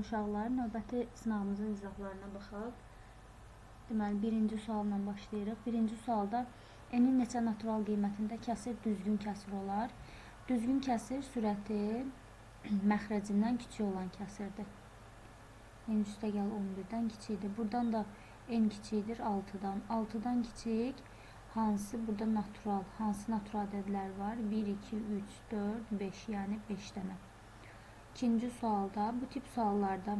Salam uşaqlar, növbəti sınavımızın izahlarına baxaq. Deməli, birinci sualla başlayırıq. Birinci sualda n-in neçə natural qiymətində kəsir düzgün kəsir olar. Düzgün kəsir sürəti məxrəcindən kiçik olan kəsirdir. N üstə gəl 11-dən kiçikdir. Buradan da n kiçikdir 6-dan. 6-dan kiçik hansı burada natural, hansı natural ədədlər var? 1, 2, 3, 4, 5, yəni 5 dənə. İkinci sualda, bu tip suallarda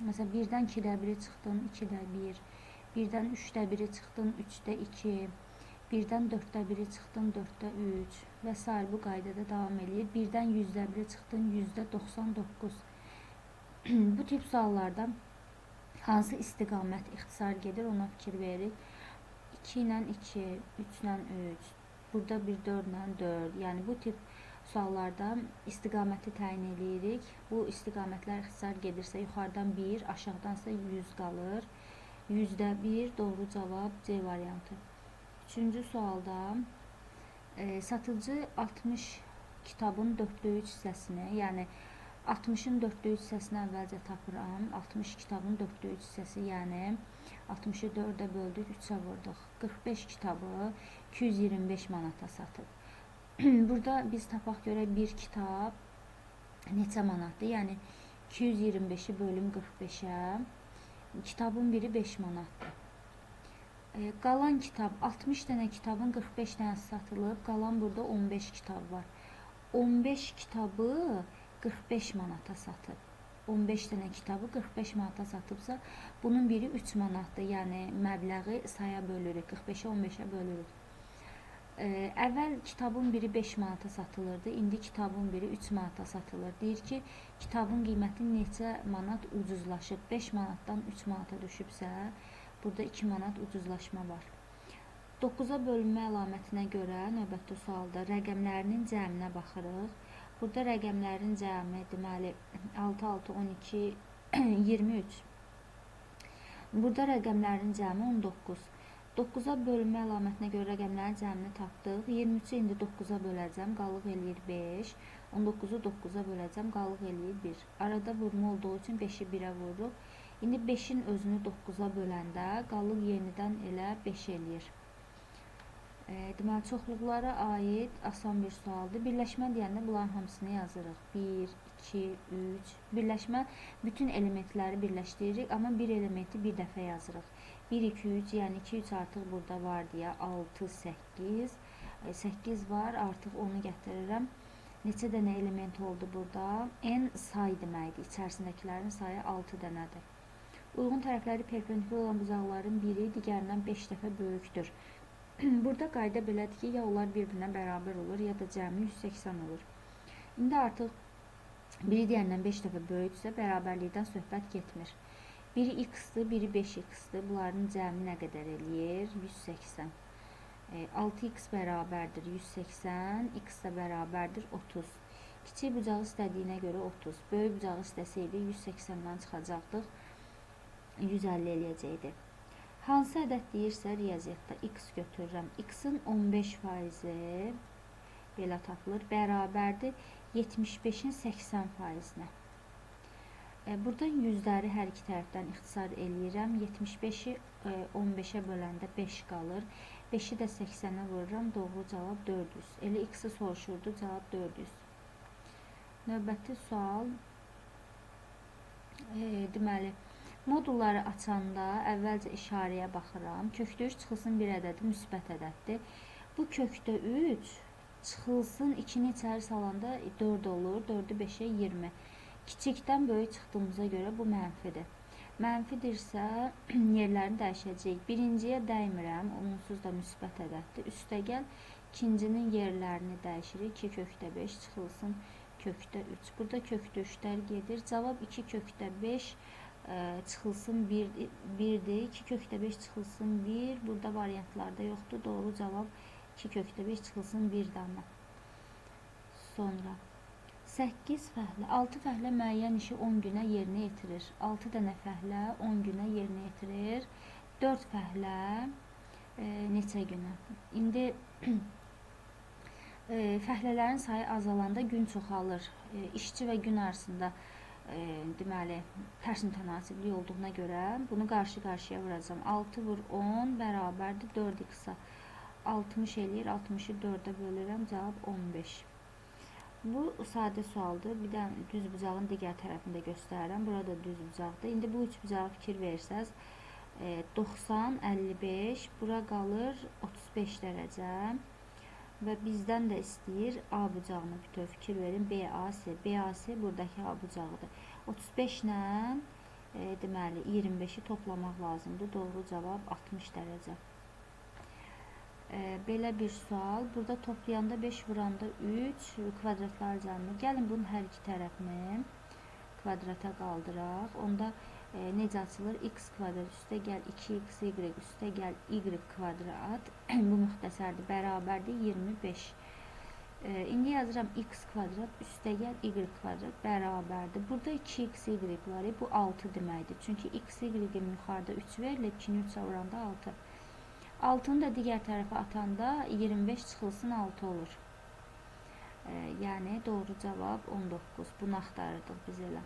məsələn 1-dən 2-də 1-i çıxdın, 2-də 1, 1-dən 3-də 1-i çıxdın, 3-də 2, 1-dən 4-də 1-i çıxdın, 4-də 3 və sair bu qaydada davam eləyir. 1-dən 100-də 1-i çıxdın, 99%. Bu tip suallarda hansı istiqamət ixtisar gedir, ona fikir veririk. 2 ilə 2, 3 ilə 3, burada bir 4 ilə 4, yəni bu tip suallarda istiqaməti təyin eləyirik. Bu istiqamətlər ixtisar gedirsə yuxarıdan 1, aşağıdansa 100 qalır. 1%-də doğru cavab C variantı. Üçüncü sualda satıcı 60 kitabın 4-də 3 hissəsini, yəni 60-ın 4-də 3 hissəsini əvvəlcə tapıram. 60 kitabın 4-də 3 hissəsi, yəni 60-ı 4-ə böldük, 3-ə vurduq. 45 kitabı 225 manata satıb. Burada biz tapaq görə bir kitab neçə manatdır? Yəni 225-i bölüm 45-ə. Kitabın biri 5 manatdır. Qalan kitab 60 dənə kitabın 45 dənəsi satılıb. Qalan burada 15 kitab var. 15 kitabı 45 manata satıb. 15 dənə kitabı 45 manata satıbsa, bunun biri 3 manatdır. Yəni məbləği saya bölürük. 45-ə 15-ə bölürük. Əvvəl kitabın biri 5 manata satılırdı, indi kitabın biri 3 manata satılır. Deyir ki, kitabın qiyməti neçə manat ucuzlaşıb? 5 manatdan 3 manata düşübsə, burada 2 manat ucuzlaşma var. 9-a bölünmə əlamətinə görə növbəti sualda rəqəmlərinin cəminə baxırıq. Burada rəqəmlərin cəmi, deməli, 6, 6, 12, 23. Burada rəqəmlərin cəmi 19. 9-a bölünmə əlamətinə görə rəqəmlərin cəmini tapdıq. 23-ü indi 9-a böləcəm, qalıq eləyir 5. 19-u 9-a böləcəm, qalıq eləyir 1. Arada vurma olduğu üçün 5-i 1-ə vururuq. İndi 5-in özünü 9-a böləndə qalıq yenidən elə 5 eləyir. Deməli, çoxluqlara aid asan bir sualdır. Birləşmə deyəndə bunların hamısını yazırıq. 1, 2, 3. Birləşmə bütün elementləri birləşdiririk, amma bir elementi bir dəfə yazırıq. 1, 2, 3, yəni 2, 3 artıq burada var deyə 6, 8. 8 var, artıq onu gətirirəm. Neçə dənə element oldu burada? N say deməkdir. İçərisindəkilərin sayı 6 dənədir. Uyğun tərəfləri perpendikular olan bucaqların biri digərindən 5 dəfə böyükdür. Burada qayda belədir ki, ya onlar bir-birinə bərabər olur, ya da cəmi 180 olur. İndi artıq biri digərindən 5 dəfə böyükdürsə, bərabərlikdən söhbət getmir. Biri x-dir, biri 5x-dir. Bunların cəmi nə qədər eləyir? 180. 6x bərabərdir 180, x də bərabərdir 30. Kiçik bucağı istədiyinə görə 30. Böyük bucağı istəsəydi 180-dən çıxacaqdıq, 150 eləyəcəkdi. Hansı ədəd deyirsə riyaziyyatda x götürürəm. X-in 15%-i belə tapılır, bərabərdir 75-in 80%-inə. Buradan yüzləri hər iki tərəfdən ixtisar eləyirəm. 75-i 15-ə böləndə 5 qalır. 5-i də 80-ə vururam. Doğru cavab 400. Elə x-i soruşurdu, cavab 400. Növbəti sual. Deməli, modulları açanda əvvəlcə işarəyə baxıram. Kökdə 3 çıxılsın bir ədədi müsbət ədəddir. Bu kökdə 3 çıxılsın 2-ni içəri salanda 4 olur. 4-ü 5-ə 20. Kiçikdən böyük çıxdığımıza görə bu mənfidir. Mənfidirsə yerlərini dəyişəcəyik. Birinciyə dəymirəm, onsuz da müsbət ədəddir. Üstəgəl ikincinin yerlərini dəyişirik. 2 kökdə 5 çıxılsın kökdə 3. Burada kökdə 3-lər gedir. Cavab 2 kökdə 5 çıxılsın 1-dir. 2 kökdə 5 çıxılsın 1. Burada variantlarda yoxdur. Doğru cavab 2 kökdə 5 çıxılsın 1-dir amma. Sonra 8 fəhlə, 6 fəhlə müəyyən işi 10 günə yerinə yetirir. 6 dənə fəhlə 10 günə yerinə yetirir. 4 fəhlə neçə günə? İndi fəhlələrin sayı azalanda gün çoxalır. İşçi və gün arasında Deməli, tərs mütənasiblik olduğuna görə bunu qarşı-qarşıya vuracağam. 6 vur 10 bərabərdir 4x-a. 60 eləyir. 60-ı 4-ə bölürəm. Cavab 15. Bu sadə sualdır. Bir də düz bucağın digər tərəfini də göstərirəm. Burada düz bucaqdır. İndi bu üç bucağa fikir versəz, 90, 55, bura qalır 35 dərəcə. Və bizdən də istəyir A bucağını bütöv fikir verin. BAC. BAC buradakı A bucağıdır. 35 ilə deməli 25-i toplamaq lazımdır. Doğru cavab 60 dərəcə. Belə bir sual. Burada toplayanda 5, vuranda 3 kvadratlar cəmi. Gəlin bunun hər iki tərəfini kvadrata qaldıraq. Onda necə açılır? X kvadrat üstə gəl 2x y üstə gəl y kvadrat. Bu müxtəsərdir. Bərabərdir 25. İndi yazıram x kvadrat üstə gəl y kvadrat bərabərdir. Burada 2x y var. Bu 6 deməkdir. Çünki x y-in yuxarıda 3 verilib. 2-ni 3-ə vuranda 6. 6-nı da digər tərəfə atanda 25 çıxılsın 6 olur. Yəni doğru cavab 19. Bunu axtarırdıq biz elə.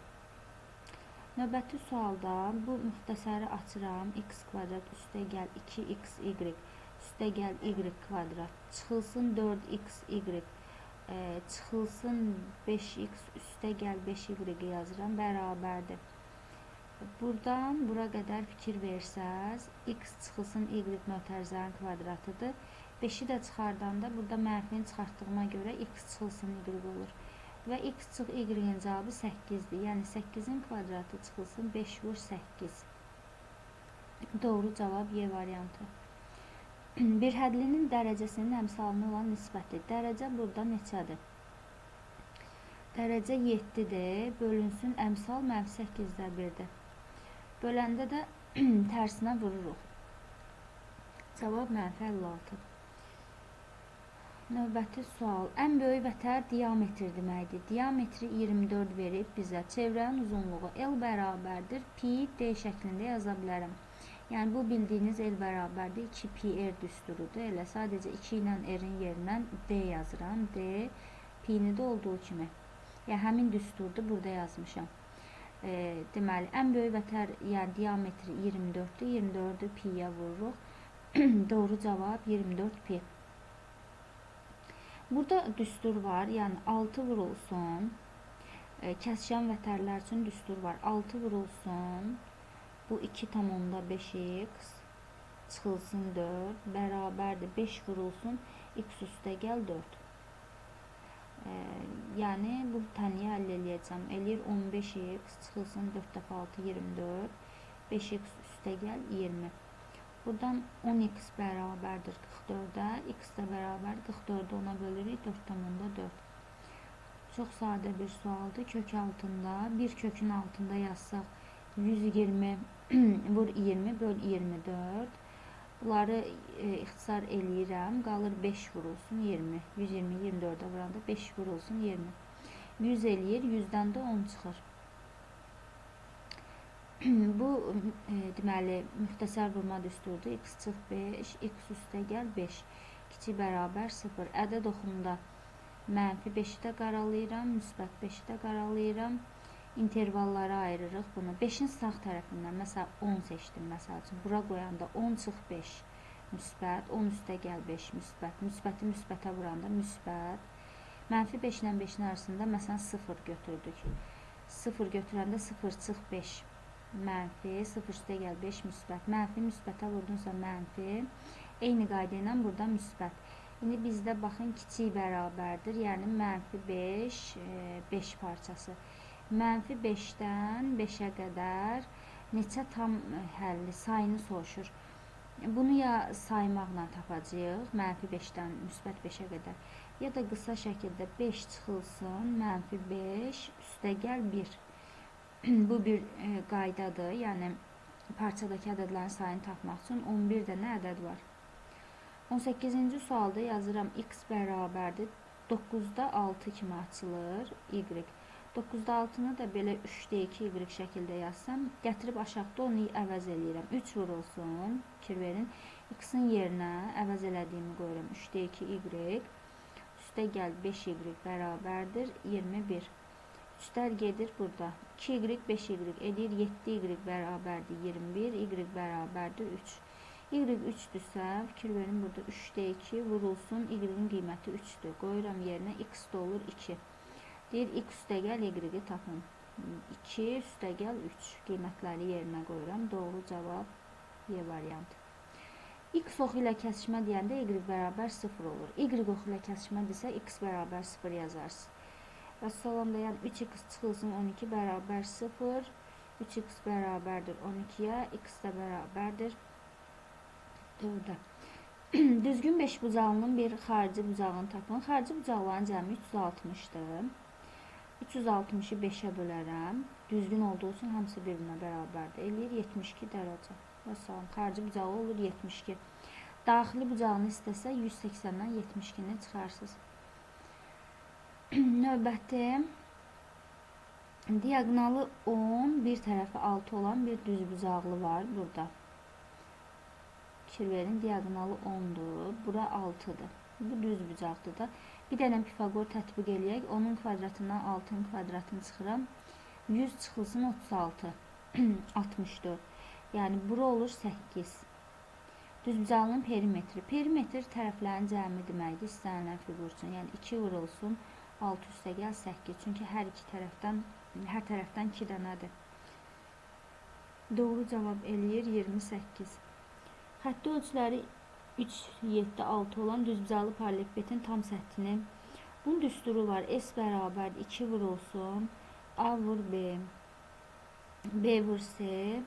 Növbəti sualda bu müxtəsəri açıram. X kvadrat üstə gəl 2x y üstə gəl y kvadrat çıxılsın 4x y çıxılsın 5x üstə gəl 5y yazıram bərabərdir. Buradan bura qədər fikir versəz, x çıxılsın y mötərizənin kvadratıdır. 5-i də çıxardanda burada mənfini çıxartdığıma görə x çıxılsın y olur. Və x çıx y-in cavabı 8-dir. Yəni 8-in kvadratı çıxılsın 5 vur 8. Doğru cavab Y variantı. Bir hədlinin dərəcəsinin əmsalına olan nisbəti. Dərəcə burada neçədir? Dərəcə 7-dir. Bölünsün əmsal mənfi 8-də 1-dir. Böləndə də tərsinə vururuq. Cavab mənfi 56. Növbəti sual. Ən böyük vətər diametr deməkdir. Diametri 24 verib bizə. Çevrənin uzunluğu L bərabərdir pi D şəklində yaza bilərəm. Yəni bu bildiyiniz L bərabərdir 2 pi R düsturudur. Elə sadəcə 2 ilə R-in yerinə D yazıram. D pi-ni də olduğu kimi. Yəni həmin düsturdur burada yazmışam. Deməli, ən böyük vətər, yəni diametri 24-dür. 24-ü pi-yə vururuq. Doğru cavab 24 pi. Burada düstur var, yəni 6 vurulsun, kəsişən vətərlər üçün düstur var. 6 vurulsun, bu 2,5x çıxılsın 4, bərabərdir 5 vurulsun, x üstə gəl 4. Yəni bu tənliyi həll eləyəcəm. Eləyir 15x çıxılsın 4 dəfə 6, 24, 5x üstə gəl 20. Buradan 10x bərabərdir 44-ə, x də bərabər 44-ü 10-a bölürük, 4,4. Çox sadə bir sualdır. Kök altında, bir kökün altında yazsaq 120 vur 20 böl 24. Bunları ixtisar eləyirəm. Qalır 5 vurulsun 20. 120 24-ə vuranda 5 vurulsun 20. 100 eləyir, 100-dən də 10 çıxır. Bu, deməli, müxtəsər vurma düsturudur. X çıx 5, x üstə gəl 5. Kiçik bərabər 0. Ədəd oxumda mənfi 5-i də qaralayıram, müsbət 5-i də qaralayıram. İntervallara ayırırıq bunu. 5-in sağ tərəfindən, məsələn, 10 seçdim, məsəl üçün. Bura qoyanda 10 çıx 5 müsbət, 10 üstə gəl 5 müsbət, müsbəti müsbətə vuranda müsbət. Mənfi 5 ilə 5-in arasında, məsələn, 0 götürdük. 0 götürəndə 0 çıx 5 mənfi, 0 üstə gəl 5 müsbət. Mənfi müsbətə vurdunsa mənfi, eyni qayda ilə burada müsbət. İndi bizdə baxın kiçik bərabərdir, yəni mənfi 5, 5 parçası. Mənfi 5-dən 5-ə qədər neçə tam həlli sayını soruşur. Bunu ya saymaqla tapacağıq, mənfi 5-dən müsbət 5-ə qədər, ya da qısa şəkildə 5 çıxılsın, mənfi 5, üstə gəl 1. Bu bir qaydadır, yəni parçadakı ədədlərin sayını tapmaq üçün 11 dənə ədəd var. 18-ci sualda yazıram x bərabərdir 9-da 6 kimi açılır, y. 9-da 6-nı da belə 3-də 2 y şəkildə yazsam, gətirib aşağıda onu əvəz eləyirəm. 3 vurulsun, fikir verin, x-in yerinə əvəz elədiyimi qoyuram. 3-də 2 y, üstə gəl 5 y bərabərdir 21. 3-lər gedir burada. 2y, 5y edir. 7y bərabərdir 21, y bərabərdir 3. Y 3-dürsə, fikir verin burada 3-də 2 vurulsun, y-in qiyməti 3-dür. Qoyuram yerinə, x də olur 2. Deyir, x üstəgəl y-i tapın. 2 üstəgəl 3 qiymətləri yerinə qoyuram. Doğru cavab Y variantı. X oxu ilə kəsişmə deyəndə y bərabər 0 olur. Y oxu ilə kəsişmə desə, x bərabər 0 yazarsınız. Və salam da, yəni 3x çıxılsın 12 bərabər 0, 3x bərabərdir 12-yə, x də bərabərdir 4-ə. Düzgün beşbucaqlının bir xarici bucağını tapın. Xarici bucaqların cəmi 360-dır. 360-ı 5-ə bölərəm. Düzgün olduğu üçün hamısı bir-birinə bərabərdir. Eləyir 72 dərəcə. Və salam, xarici bucağı olur 72. Daxili bucağını istəsə 180-dən 72-ni çıxarsınız. Növbəti diaqonalı 10, bir tərəfi 6 olan bir düzbucaqlı var burada. Fikir verin, diaqonalı 10-dur, bura 6-dır. Bu düzbucaqdır da. Bir dənə Pifaqor tətbiq eləyək. 10-un kvadratından 6-ın kvadratını çıxıram. 100 çıxılsın 36, 64. Yəni, bura olur 8. Düzbucaqlının perimetri. Perimetr tərəflərin cəmi deməkdir istənilən fiqur üçün. Yəni, 2 vurulsun, 6 üstəgəl 8. Çünki hər iki tərəfdən, hər tərəfdən 2 dənədir. Doğru cavab eləyir 28. Xətti ölçüləri 3, 7, 6 olan düzbucaqlı parallelepipedin tam səthini. Bunun düsturu var. S bərabər 2 vurulsun, A vur B, B vur C,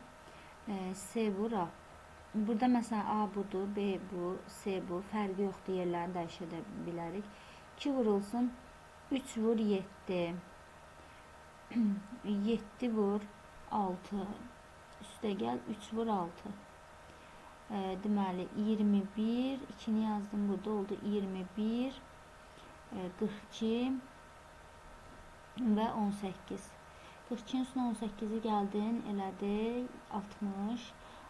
C vur A. Burada məsələn A budur, B bu, C bu. Fərqi yoxdur, yerlərini dəyişə də bilərik. 2 vurulsun, 3 vur 7, 7 vur 6, üstəgəl 3 vur 6. Deməli, 21, 2-ni yazdım, burada oldu 21, 42 və 18. 42-nin üstünə 18-i gəldin, elədi 60,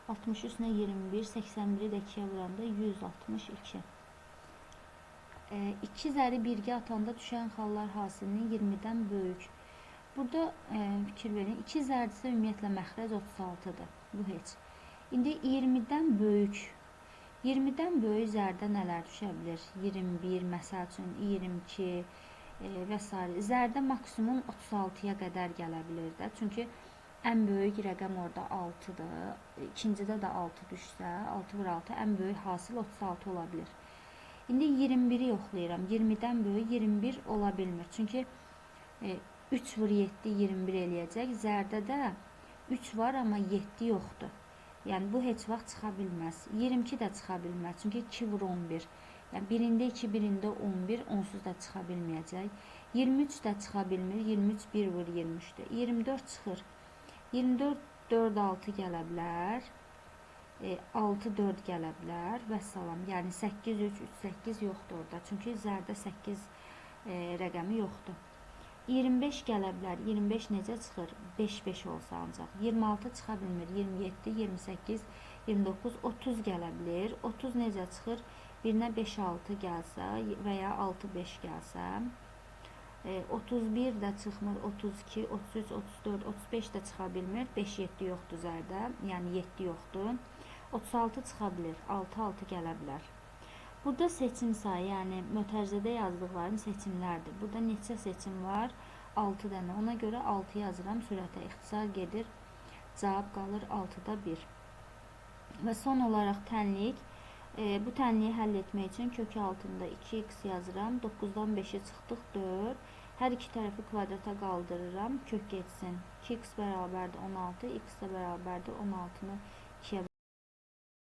60 üstünə 21, 81-i də 2-yə vuranda 162. İki zəri birgə atanda düşən xallar hasilinin 20-dən böyük. Burada fikir verin, 2 zərdirsə ümumiyyətlə məxrəc 36-dır. Bu heç. İndi 20-dən böyük. 20-dən böyük zərdə nələr düşə bilir? 21, məsəl üçün 22 və s. Zərdə maksimum 36-ya qədər gələ bilir də. Çünki ən böyük rəqəm orada 6-dır. İkincidə də 6 düşsə, 6 vur 6, ən böyük hasil 36 ola bilir. İndi 21-i yoxlayıram. 20-dən böyük 21 ola bilmir. Çünki 3 vur 7, 21 eləyəcək. Zərdə də 3 var, amma 7 yoxdur. Yəni, bu heç vaxt çıxa bilməz. 22 də çıxa bilməz. Çünki 2 vur 11. Yəni, birində 2, birində 11, onsuz da çıxa bilməyəcək. 23 də çıxa bilmir. 23, 1 vur 23-dür. 24 çıxır. 24, 4, 6 gələ bilər. 6, 4 gələ bilər və salam. Yəni, 8, 3, 3, 8 yoxdur orada. Çünki zərdə 8 rəqəmi yoxdur. 25 gələ bilər. 25 necə çıxır? 5, 5 olsa ancaq. 26 çıxa bilmir. 27, 28, 29, 30 gələ bilir. 30 necə çıxır? Birinə 5, 6 gəlsə və ya 6, 5 gəlsə. 31 də çıxmır. 32, 33, 34, 35 də çıxa bilmir. 5, 7 yoxdur zərdə. Yəni 7 yoxdur. 36 çıxa bilir. 6, 6 gələ bilər. Burada seçim sayı, yəni mötərizədə yazdıqlarım seçimlərdir. Burada neçə seçim var? 6 dənə. Ona görə 6 yazıram. Sürətə ixtisar gedir. Cavab qalır 6-da 1. Və son olaraq tənlik. Bu tənliyi həll etmək üçün kökü altında 2x yazıram. 9-dan 5-i çıxdıq 4. Hər iki tərəfi kvadrata qaldırıram. Kök getsin. 2x bərabərdir 16. X də bərabərdir 16-nı